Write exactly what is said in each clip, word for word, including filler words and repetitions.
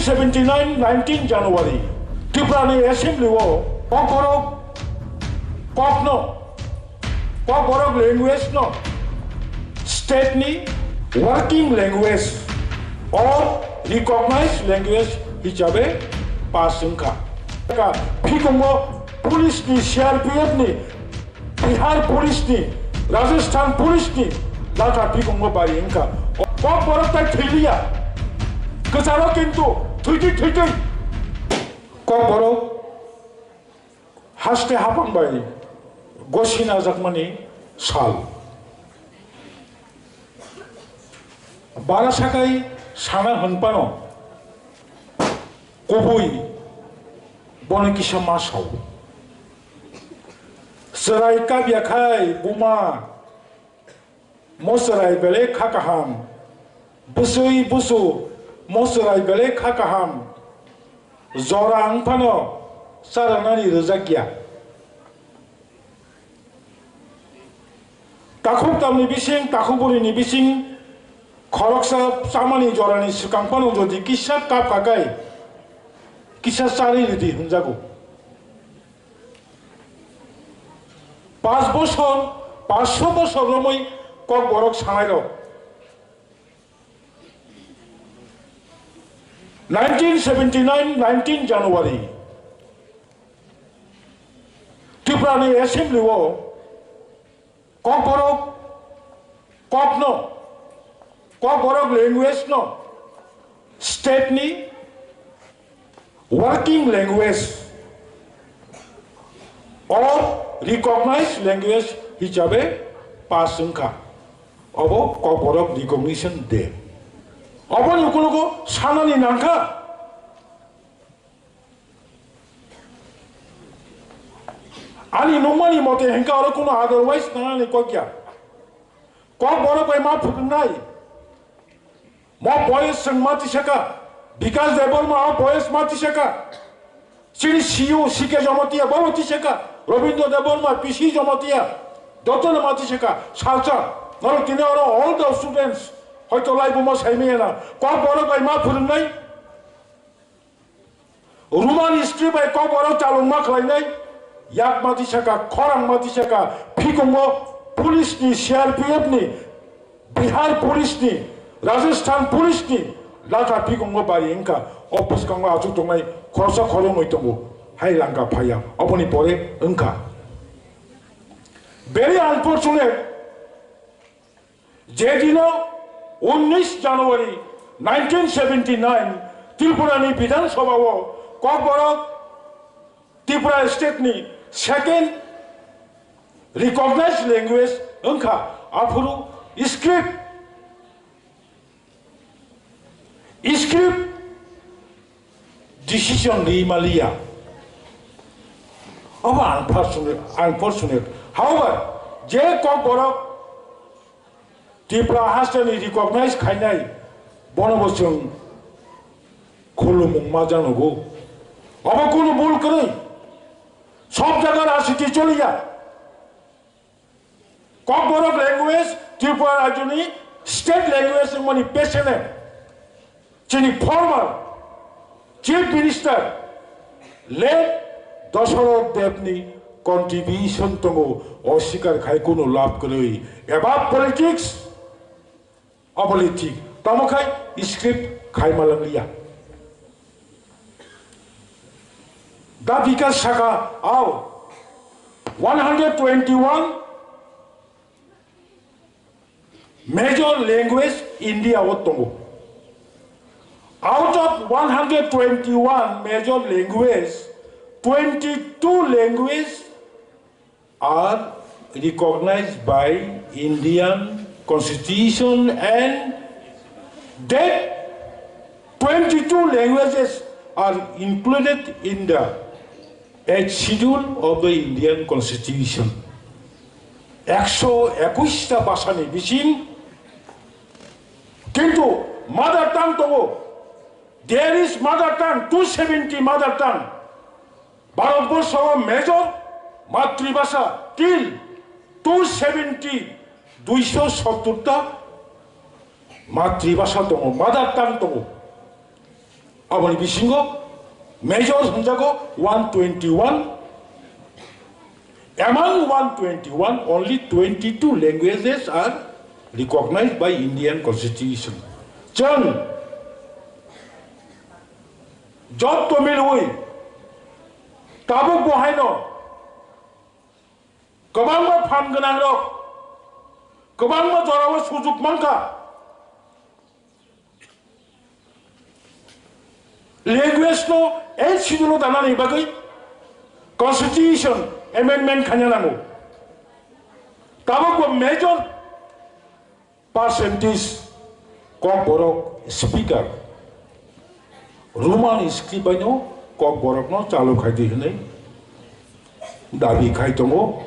Seventy nine, nineteen January, Tripura ni assembly o Kokborok, Kokno, Kokborok language no state ni working language or recognized language hisabe pass wngkha. Phikungo police ni, C R P F ni, Bihar police ni, Rajasthan police ni latha phikungo bari wngkha. Kokborok tai thwiliya. Kwcharo kintu thwitwi thwitwi Kokborok haste hapang bai gosina jakmani sal. Bara sakai sana hwnphano kubui bono kisa ma sao. Chwrai kabya khai buma, mo chwrai belai kha kaham. Bwswi busu, mo chwrai belai kha kaham. Jora wngphano charanani rwjakya. Takhuk tamni bising, takhuk burini bising, khoroksa chamani jorani swkang phano jodi kisa kap kakai, kisa chari ridi hwnjago. Panch bosor, panchsho bosor romwi Kokborok sanai rok. Nineteen seventy nine, nineteen January, Tripura ni assembly o Kokborok, Kokno, Kokborok language no state ni working language or recognized language hisabe pass wngkha. Obo Kokborok Recognition Day. Oboni ukologo sanani nangkha. Ani nungmani mote hingka oro kuno otherwise nanani kokya. Kokborok bai ma phukungnai. Mo boyes chwng ma tisaka. Bikas Debbarma o boyes ma tisaka. Chini C U C K Jamatia bo ma tisaka. Rabindra Debbarma, P C Jamatia. Dotto ma tisaka. Salsa. Noro tini oro all the students. Hoito lai bumo saimiyana. Kokborok bai ma phurungnai. Roman history bai Kokborok chalungma khlainai, yak mati saka, khorang mati saka, phikungo police ni, C R P F ni, Bihar police ni, Rajasthan police ni latha phikungo bari wngkha. O bwskango achuk tongnai khoroksa khoroknwi tongo, hai langka phaiya, oboni pore wngkha. Very unfortunate, je dino unnish January nineteen seventy nine Tripura ni Bidhan Sabha o Kokborok Tripura state ni second recognized language wngkha, aphuru script, script decision ri maliya. Obo unfortunate, unfortunate. However, je Kokborok Tripura hasteni recognize khainai, bono bo chwng khulumung ma janogo. Obo kunu bul kwrwi. Sob jaga rajniti choliya. Kokborok language Tripura rajyoni state language wngmani pesene chini former Chief Minister late Dasarath Debni contribution tongo, oswikar khai kunu lab kwrwi. About politics, oboli thik. Tamo khai script khai malangliya. Da Vikas saka ao one hundred twenty-one major language India o tongo. Out of one hundred twenty-one major language, twenty-two language are recognized by Indian Constitution, and that twenty-two languages are included in the Eighth Schedule of the Indian Constitution. Ekso ekush ta bhasha ni bising, kintu mother tongue tongo. There is mother tongue, two seventy mother tongue. Bharatborsho o major matribhasha till two seventy, duiso sottor ta matribhasha tongo, mother tongue tongo. Aboni bisingo major hwnjago one twenty-one. Among one twenty-one, only twenty-two languages are recognized by Indian Constitution. Chwng jotto milwi tabuk bo haino kwbangma phan gwnangrok kwbangma jorao sujuk mankha. Language no eighth schedule o danani bagwi constitution amendment khaina nango. Tabuk bo major percentage Kokborok speaker Roman script bai no Kokborok no chalu khaidi hwnwi dabi khai tongo,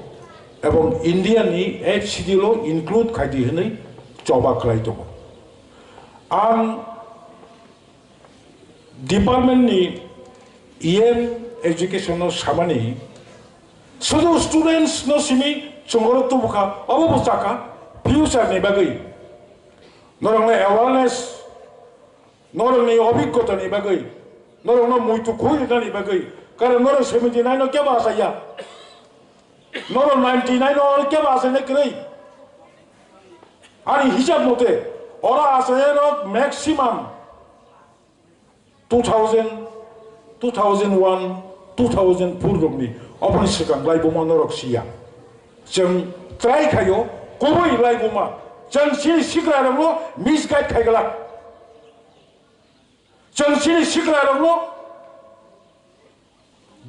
ebong India ni eighth schedule o include khaidi hwnwi choba khlai tongo. Ang department ni E M education no samani, sudu students no simi chungoro tubukha, obo bo chakha future ni bagwi. Norok no awareness, norok ni obhiggota ni bagwi, norok no muitu khui rwnani bagwi, karon norok seventy nine no kebo asaya. Norok ninety nine no kebo asai na kwrwi. Ani hisab mote, oro asai rok maximum two thousand, two thousand one, two thousand four rokni oboni swkang laibuma norok siya. Chwng try khaio, kubui laibuma. Chwng chini sikra rokno misguide khaigala. Chwng chini sikra rokno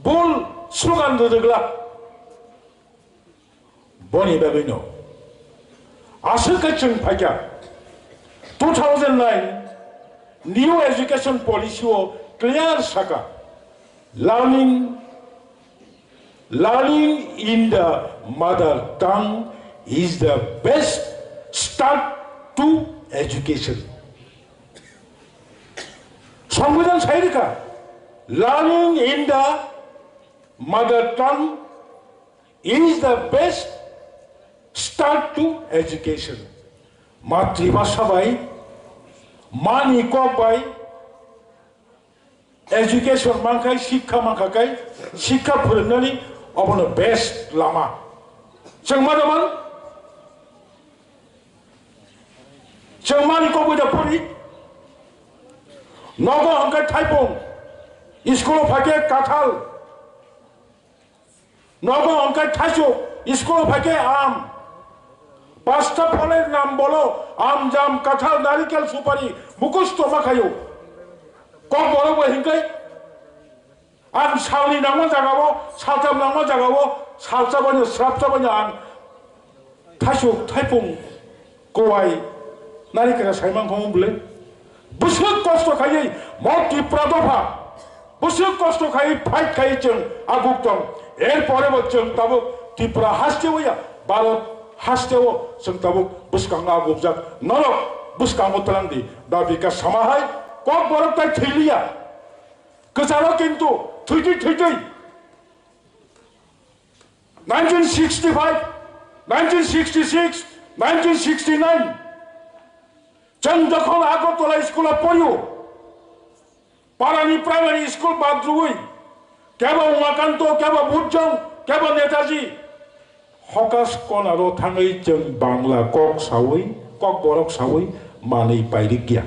bul slogan rwrwgla. Boni bagwino aswk khe chwng phaikha two thousand nine new education policy o clear saka, learning, learning in the mother tongue is the best start to education. Songbidan sai rikha, learning in the mother tongue is the best start to education. Matribhasha bai, mani kok bai, education mankhai, sikha mankha kai, sikha phwrwngnani obono best lama. Chwng ma doman? Chwng mani kok bai da phuri? Nogo hwnkhe thaipung, school o phaikhe kathal. Nogo hwnkhe thaichuk, school o phaikhe am. Pasta pholer nam bolo, am, jam, kathal, narikel, supari, mukusto ma khaio. Kokborok bai hwnkhe ang salni nangma jagao, salcham nangma jagao, salchabani, srapchabani ang thaichuk, thaipung, kowai, narikel saimang kho bwle. Bwswk kosto khaiwi mo Tipra dopha, bwswk kosto khaiwi fight khaiwi chwng aguk tong. Erpore bo chwng tabuk Tipra haste o ya, Bharat haste o chwng tabuk bwskango agukjak. Norok bwskango twlang di, da Bikash Sama hai Kokborok tai thwiliya. Kwcharo kintu thwitwi thwitwi nineteen sixty-five, nineteen sixty-six, nineteen sixty-nine, chwng jokhon Agartala school o porio, parani primary school badrwi, kebo Umakanto, kebo Bujjong, kebo Netaji, hokas konaro thangwi chwng Bangla kok sawi, Kokborok sawi manwi pairikya.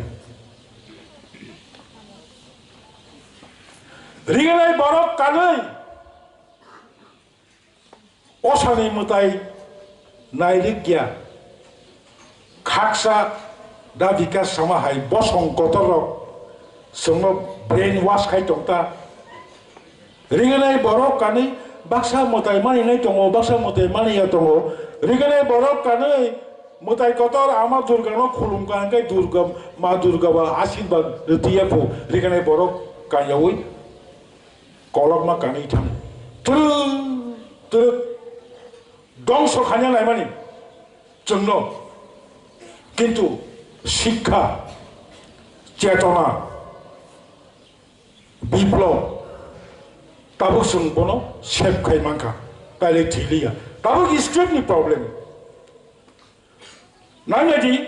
Rignai borok kanwi osani mwtai nairikya. Khaksa da Bikash Sama hai bosong kotorrok chwngno brain wash khai tongta. Rignai borok kanwi baksa mwtai maninai tongo, baksa mwtai maniya tongo. Rignai borok kanwi mwtai kotor Ama Durgano khulumkha hwnkhe Durga, Ma Durga ba ashirbad rwtwiya phu. Rignai borok kanyaui kolokma kanwi thang. Twrwk twrwk dongso khaina naimani chwngno. Kintu sikha, chetona, biplob, tabuk chwng bono save khai mankha, taile thiliya. Tabuk script ni problem. Nangnaidi,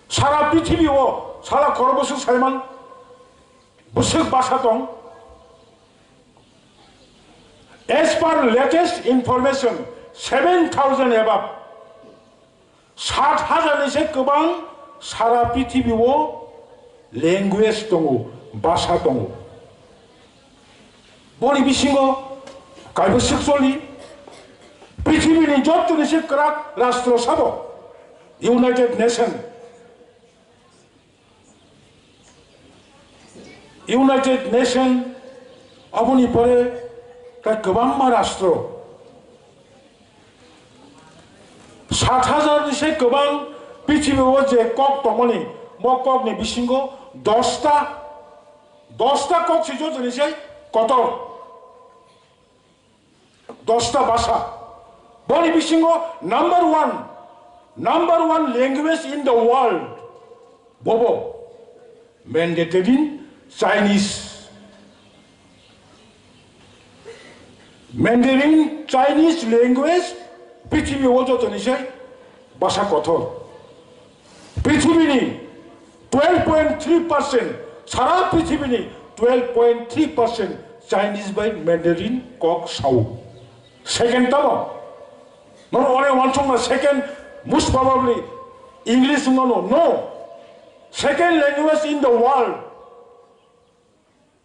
sara prithibi o sara khorokboswk saiman, Bwswk basa tong? As per latest information, seven thousand above, sat hajar ni se kwbang sara prithibi o language tongo, basa tongo. Boni bisingo kaibwswk choli, prithibi ni joto ni se kwrak rastro sabo United Nation. United Nation, aboni pore tai kwbangma rastro, sat hajar ni se kwbang prithibi o je kok tongmani, mo kok ni bisingo dosta, dosta kok se joto ni se kotor. Dosta basa. Boni bisingo number one, number one language in the world. Bobo Mandarin Chinese. Mandarin Chinese language prithibi o joto ni se basa kotor. Prithibi ni twelve point three percent, sara prithibi ni twelve point three percent Chinese bai Mandarin kok sao. Second tamo? No, only one song na second, most probably English no, no, no. Second language in the world.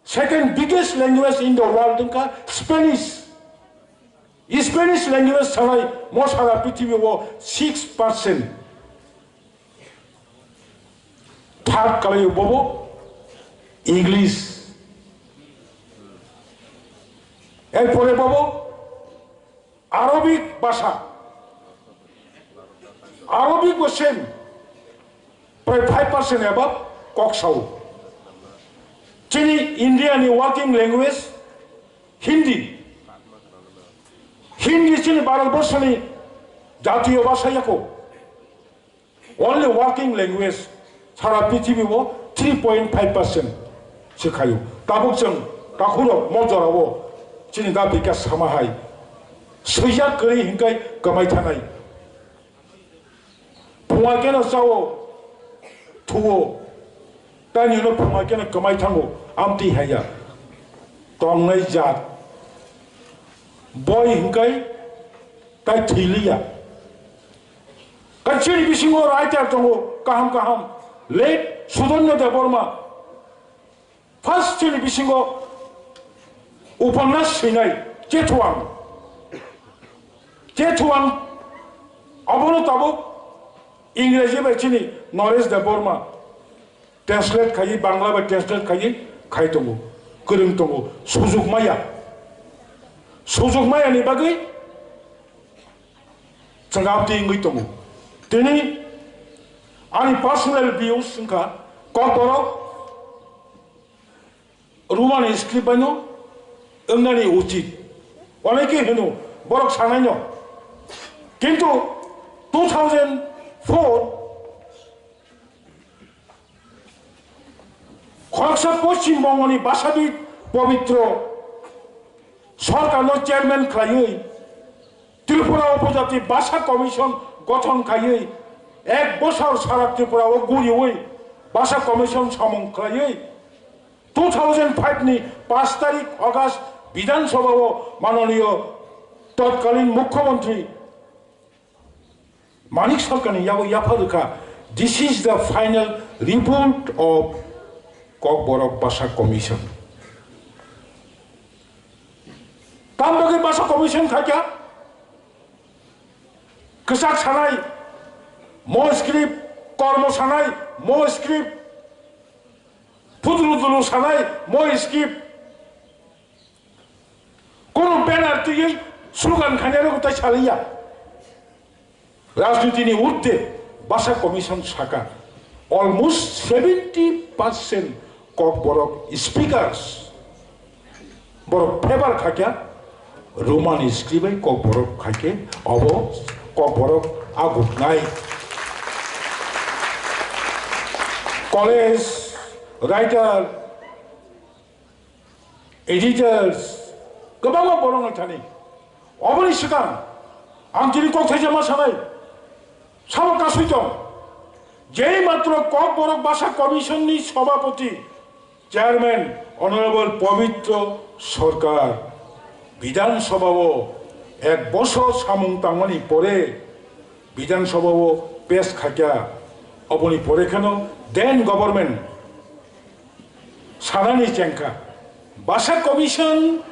Second biggest language in the world wngkha Spanish. Spanish language sanai mo sara prithibi o six percent. Third kalai bobo English. Erpore bobo Arabic basa. Arabic bo same. Prai five percent above kok sao. Chini India ni working language Hindi. Hindi chini Bharat Borso ni jatiyo basa yako. Only working language sara prithibi o three point five percent se khayo. Tabuk chwng takhurok mo jorao chini da bikas sama hai swijak kwrwi hinkai kwmai thanai. Phunga keno chao, thuo, tani no phunga keno kwmai thango, amtwi haiya. Tongnai jat. Boi hinkai tai thwiliya. Kachini bisingo writer tongo kaham kaham. Late Sudanya Debbarma. First chini bisingo upanas swinai Chethuang. Chethuang abono tabuk Ingreji bai chini Naresh Debbarma translate khayi, Bangla bai translate khayi khai tongo, kwrwng tongo, sujuk maya. Sujuk maya ni bagwi chwngam twi wngwi tongo. Tini ani personal views wngkha, Kokborok Roman script baino wngnani uchit. Oneke hino borok sanaino. Kintu two thousand four khoroksa Poschim Bongoni basabid Pobitro sorkarno chairman khlaiwi Tripura Upojati Basa Commission gothon khaiwi ek bosor sara Tripura o guriwi Basa Commission samung khlaiwi two thousand five ni paanch tarik August Bidhan Sabha o manoniyo totkalin Mukhyamantri Manik Sarkarni yago yapha rwkha, "This is the final report of Kokborok Basa Commission." Tam bagwi Basa Commission khaikha? Kwchak sanai, mo script, kormo sanai, mo script, pudulu dulu sanai, mo script. Kono banner twiwi slogan khainai rok tai saliya. Rajniti ni urde Basa Commission saka almost seventy percent Kokborok speakers borok favor khaikha, Roman script bai Kokborok khaikhe obo Kokborok aguknai. College, writer, editors, kwbangma borok wng thani. Oboni swkang ang tini kok thaisa ma sanai, sabo kasui tong. Jei matro Kokborok Basa Commission ni Sabhapati Chairman Honorable Pabitra Sarkar Bidhan Sabha o ek bosor samung tangmani pore Bidhan Sabha o pass khaikha, oboni pore kheno then government sanani chengkha, Basa Commission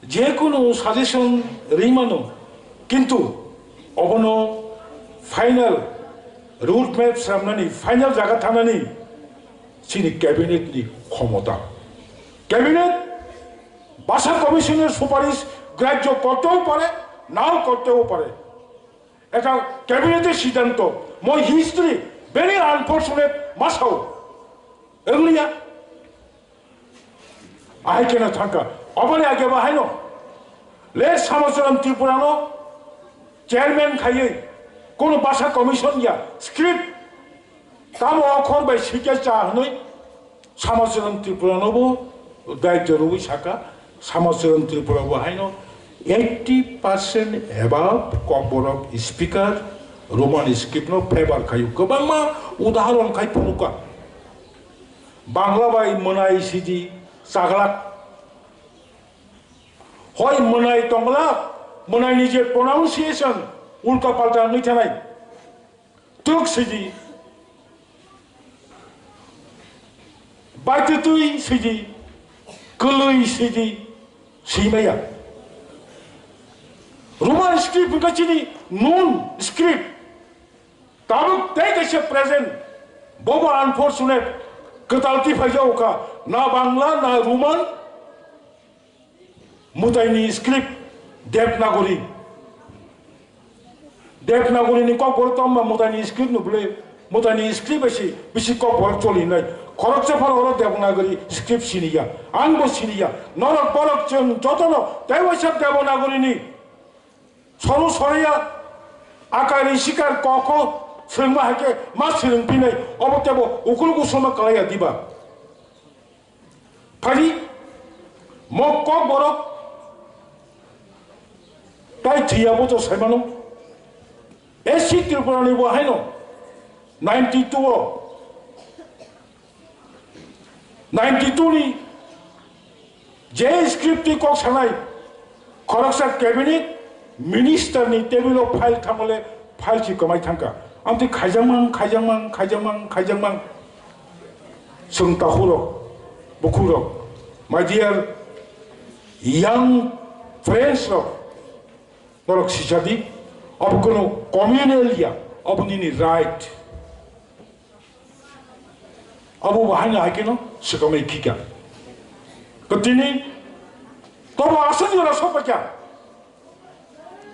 jekunu suggestion rimano, kintu obono final road map swnamnani, final jaga thanani chini cabinet ni khomota. Cabinet Basa Commission er suparish grajyo korteও পারে, নাও করতেও পারে। এটা cabinet er সিদ্ধান্ত। Moi history very unfortunate masao. Engliya. Ahai keno thangkha. Oboni age bo haino. Le Samacharan Tripura no chairman khaiwi kono Basa Commission ya script tamo okhor bai sikya cha hwnwi Samacharan Tripura no bo daityo rwwi saka. Samacharan Tripura bo haino eighty percent above Kokborok speaker Roman script no favor khaio. Kwbangma udahoron khai phunukha. Bangla bai mwnai sidi chaglak. Hoi mwnai tonglak, mwnaini je pronunciation ulta palta wngwi thanai. Twk sidi, baitwtwi sidi, kwlwi sidi, swimaya. Roman script wngkha chini noon script. Tabuk tei kaisa present, bobo unfortunate, kwtal tiphaijago kha, na Bangla, na Roman, mwtaini script, Devanagari. Devanagari ni kokborok tongma mwtaini script no bwle, mwtaini script bai si bisi kokborok cholinai. Khoroksa phano oro Devanagari script siniya, ang bo siniya. Norok borok chwng jotono tei waisa Devanagari ni Soru soriya, akari sikar koko swrwngma hai khe ma swrwngphinai, obo tebo ukul kusuma kalaiya diba? Phadi, mo Kokborok tai thwiya bo to saimano. S C Tripura ni bo haino ninety two o Ninety two ni je script ni kok sanai, khoroksa cabinet minister ni table o file thangmale file si kwmai thangkha. Amtwi khaijakmang, khaijakmang, khaijakmang, khaijakmang. Chwng takhurok, bukhurok, my dear young friends rok, norok sisadi, obo kono communal ya, obo nini right. Abo bo haino hai kheno swkamwi khika. Kwtwini tobo aswk jora sokphaikha.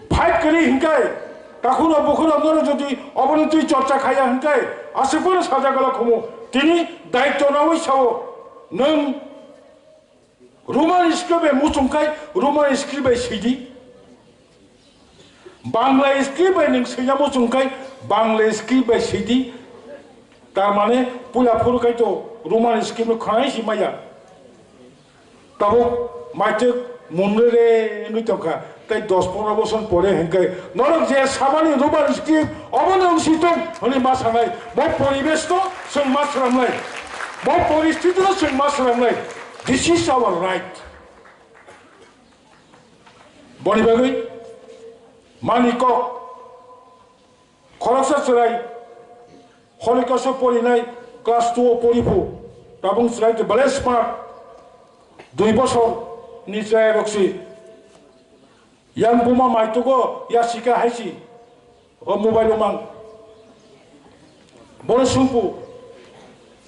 Fight kwrwi hinkai, takhurok bukhurok norok jodi oboni twi chorcha khaiya hinkai, aswk bono sajagala khumu. Tini daityo nawi sao, nwng Roman script bai muchung khai Roman script bai sidi. Bangla script bai nwng swiya muchung khai Bangla script bai sidi. Tar mane puila phuru khai to Roman script no khwnai si maya. Tabuk maichwk munre re wngwi tongkha. Tei dos pondro bosor pore hwnkhe norok je samani Roman script obono wng si tong hwnwi ma sanai. Bo poribesh no chwng ma swnamnai. Bo poristiti no chwng ma swnamnai. This is our right. Boni bagwi mani kok khoroksa chwrai holi koso porinai class two o pori phu tabung chwrai te belai smart dui bosor ni chwrai rok si yang buma maitugo ya sika hai si o mobile o mang bono sumpu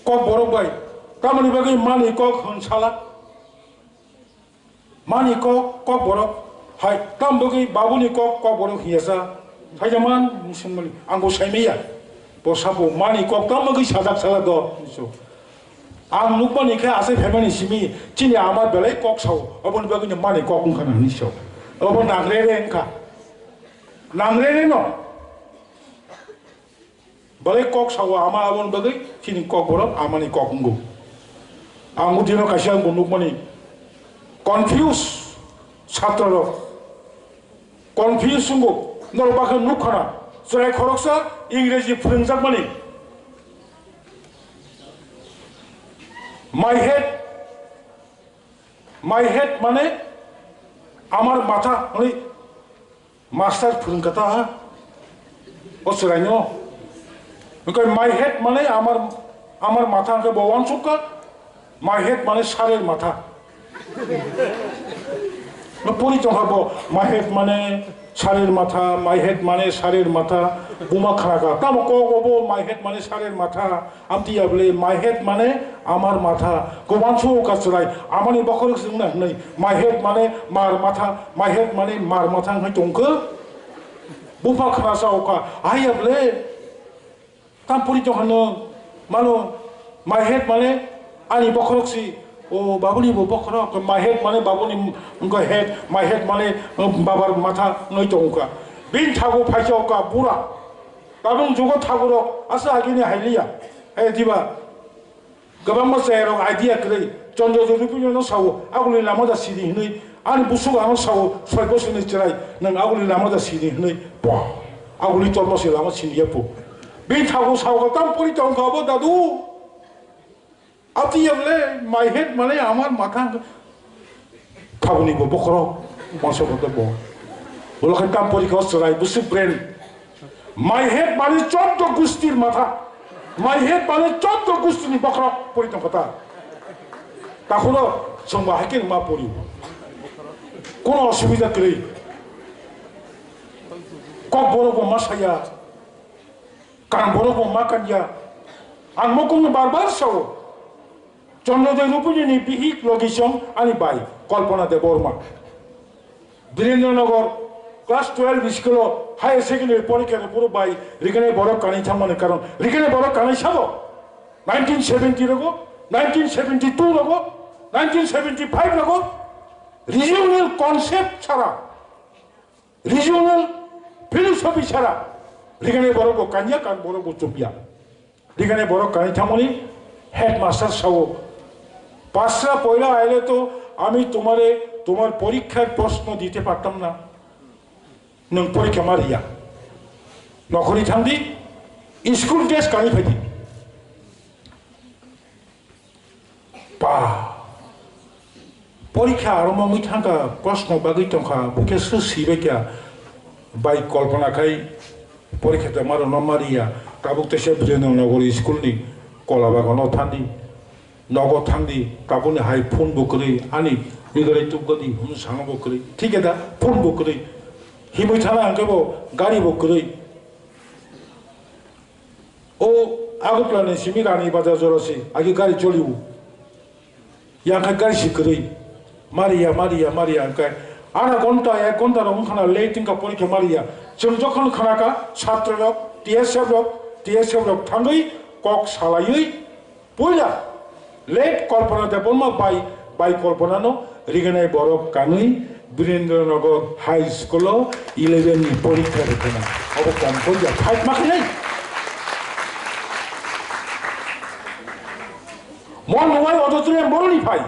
kok borok bai tamoni bagwi mani kok hwn sala. Mani kok, kok borok hai tam bagwi babuni kok, kok borok hiya sa. Hai jaman, musulmani, ang bo saimaya. Bo sabo mani kok tam bagwi sajak sala do, hinso. Ang nukmani khe asai phaimani simi, chini ama belai kok sao, aboni bagwi no mani kok wngkha na hinso. Abo nangrere wngkha. Nangrere no. Belai kok sao ama aboni bagwi chini kok borok amani kok wngo. Ang o dino kaisa ang bo nukmani confuse chatra rok confuse wngo norok bakhe nukkhana chwrai khoroksa Ingreji phwrwngjakmani My head, my head mane amar matha hwnwi master phwrwngkha ta ha o chwraino. Hwnkhe my head mane amar, amar matha hwnkhe bo uansukha, my head mane sarir matha. No pori tongkha bo, my head mane sarir matha, my head mane sarir matha, buma khanakha. Tamo kok obo my head mane sarir matha, amtwi ya bole my head mane amar matha. Ko uansukha chwrai, amani bokhorok se wngna hwnwi, my head mane mar matha, my head mane mar matha hwnwi tongkha. Bupha khana sa okha, hai ya bole. Tam pori tong hano, mano, my head mane ani bokhorok si, o babuni bo bokhorok, my head mane babuni wngkha head, my head mane, um, babar matha wngwi tongkha. Bini thago phaisa okha bura. Tabuk jugo thago rok asa agini hailiya. Hai diba? Kwbangma chayarok idea kwrwi, Chandra Jyoti Puja no sao, aguli lama da sidi hwnwi, ani busuk ano sao, soi bosoni chwrai, nwng aguli lama da sidi hwnwi, po, aguli tormo se lama sindi ya po. Bini thago sao ka tam pori tong ka bo dadu. Ati ya bole, my head mane amar matha. Thabuni bo bokhorok, masa kotor bo. Bolo khe tam porikha o chwrai, busi brain. My head mane choddo gustir matha. My head mane choddo gustir ni bokhorok pori tong kota. Takhuro chwngba hai khe ma pori. Kono osubida kwrwi. Kok borok bo ma saya. Kan borok bo ma kanya. Ang mokong bar bar sao. Chandra Jyoti Puja ni bihik logisong ani bai Kalpana Debbarma. Birendra Nagar class twelve school o higher secondary porikha ni puro bai Riganai borok kanwi thangmani karon Riganai borok kanwi sabo nineteen seventy rogo, nineteen seventy two rogo, nineteen seventy five rogo regional concept sara, regional philosophy sara Riganai borok bo kanya kan borok bo chupya. Riganai borok kanwi thangmani headmaster sao, "পাঁচটা পয়লা আইলে তো আমি তোমারে তোমার পরীক্ষার প্রশ্ন দিতে পারতাম না, nwng porikha ma riya, nokhorwi thangdi, school dress kanwi phaidi." Pa. Porikha aro mongwi thangkha, proshno bagwi tongkha, bokhe se sibaikha, bai Kalpana khai porikha tongma rokno ma riya, tabuk teisa Birendra Nagar school ni kola bagano thangdi, nogo thangdi, tabukni hai phone bo kwrwi, ani bigrai tubgadi, hwn sano bo kwrwi, thik da, phone bo kwrwi, himwi thana hwnkhe bo gari bo kwrwi. O Agartala ni simi Rani Bazar jora se, agi gari choli o. Yang khai gari si kwrwi. Ma riya, ma riya, ma riya, hwnkhe. Adha ghonta, ek ghonta rok wngkha na late wngkha porikha ma riya. Chwng jokhon khana kha, chhatra rok, T S F rok, T S F rok thangwi kok salaiwi, puila late Kalpana Debbarma bai, bai Kalpana no Riganai borok kanwi Birendra Nagar High School o eleven ni porikha rwkha na. Obo kom koi ya, fight ma khainai. Mo nuwai auditorium boroni phai.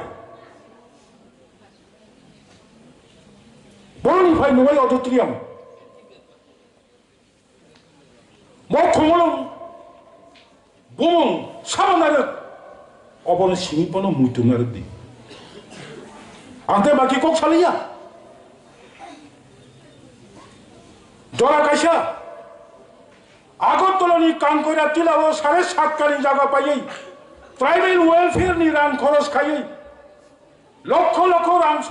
Boroni phai nuwai auditorium. Mo khumulwng bumung sabo narwk, obono simi bono muitu narwk di. Ang tei baki kok saliya. Jora kaisa Agartala ni Kankoira tila o sare sat kani jaga paiwi tribal welfare ni rang khoros khaiwi, lokho lokho rang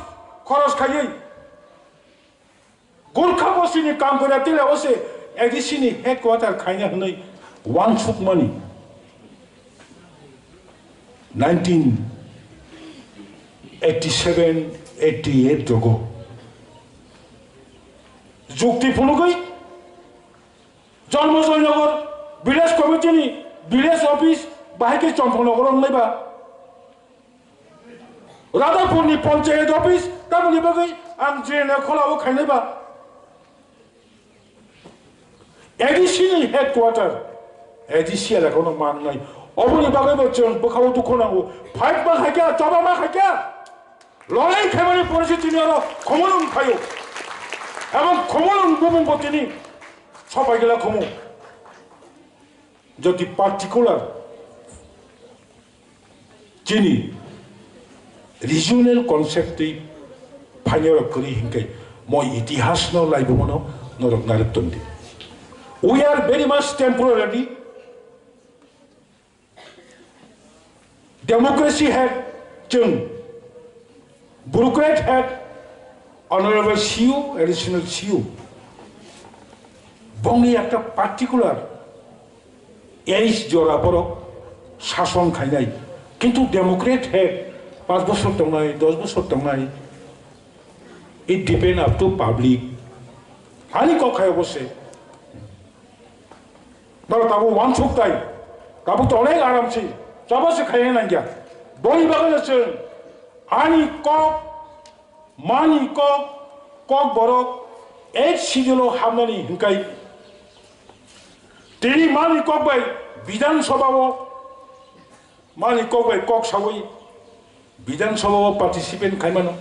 khoros khaiwi, Gurkha bosini Kankoira tila o se A D C ni headquarter khaina hwnwi uansukmani nineteen eighty seven eighty eight rogo. Jukti phunugwi Janmajoy Nagar village committee ni village office bahai khe Chomphang Nagar o wngnai ba. Radhapur ni panchayat office tamoni bagwi ang J N A khola o khainai ba. A D C ni headquarter, A D C elaka no mannai. Oboni bagwi bo chwng bwkhao dukhu nango. Fight ma khaikha, choba ma khaikha. Lolai khaimani porisi tini oro khumulwng phaio. Ebong khumulwng bumung bo tini sopai gela khumu. Jodi particular Chini regional concept twi phainai rok kwrwi hinkhe mo itihas no laibuma no norok narwk tongdi. We are very much temporary. Democracy had chwng, bureaucrat had honorable C E O, additional C E O. Bongni ekta particular age jora borok sason khainai. Kintu democrat had paanch bosor tongnai, dos bosor tongnai. It depend up to public. Ani kok khai obo se. Norok tabuk wansuk tai, tabuk to onek aram si, chaba se khaina nangya. Boni bagwi no chwng ani kok, mani kok, kok borok eighth schedule o hapnani hinkai. Tini mani kok bai Bidhan Sabha o mani kok bai kok sawi Bidhan Sabha o participate khaimano.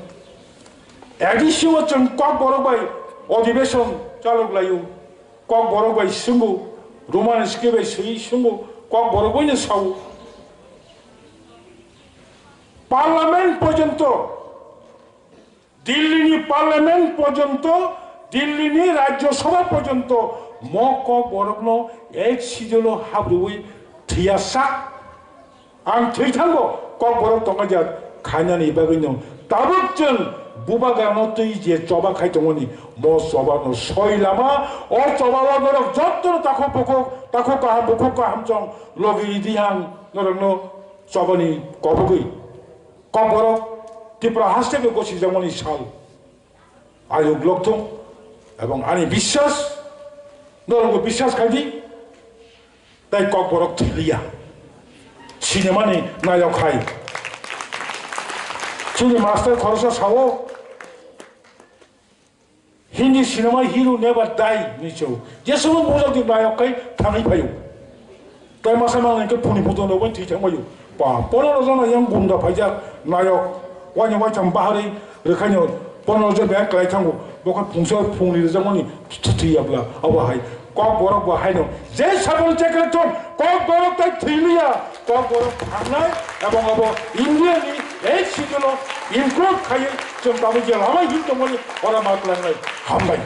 A D C o chwng kok borok bai odhibeson chalok laio. Kok borok bai swngo, Roman script bai swi swngo, kok borok bai no sao. Parliament porjonto, Delhi ni parliament porjonto, Delhi ni Rajya Sabha porjonto mo kok borok no eighth schedule o habrwi thwiya sak. Ang thwi thango, kok borok tongajak khainani bagwino tabuk chwng bubagrano twi je choba khai tongmani, mo choba no soi lama, o choba o norok jotto no takhuk bukhuk, takhuk kaham bukhuk kaham chong logi ridi ang norokno chobani kobogwi. Kok borok Tripura haste bai gosijakmani sal. Ayuk lokthung, ebong ani biswas, norokbo biswas khaidi, tai kok borok thiliya. Sinimani nayok hai. Chini master khorosa sao, Hindi sinima hero never die, hinwi sao. Jeswk bujak di nayok khai thangwi phaio. Tai masa mang hwnkhe phuni photo no bai thwi thangbaio. Ba, pondro jona yang gunda phaijak nayok, waini waitham bahari rwkhaino pondro jon bai kwlai thango. Bo khe phungsa phungni rwjakmani thwi yapla abo hai. Kok borok bo haino je sabol chekre thon, kok borok tai thwi liya, kok borok thangnai ebong abo India ni eighth schedule o include khaiwi chwng tabuk je lama hin tongmani ora ma kwlangnai. Hambai.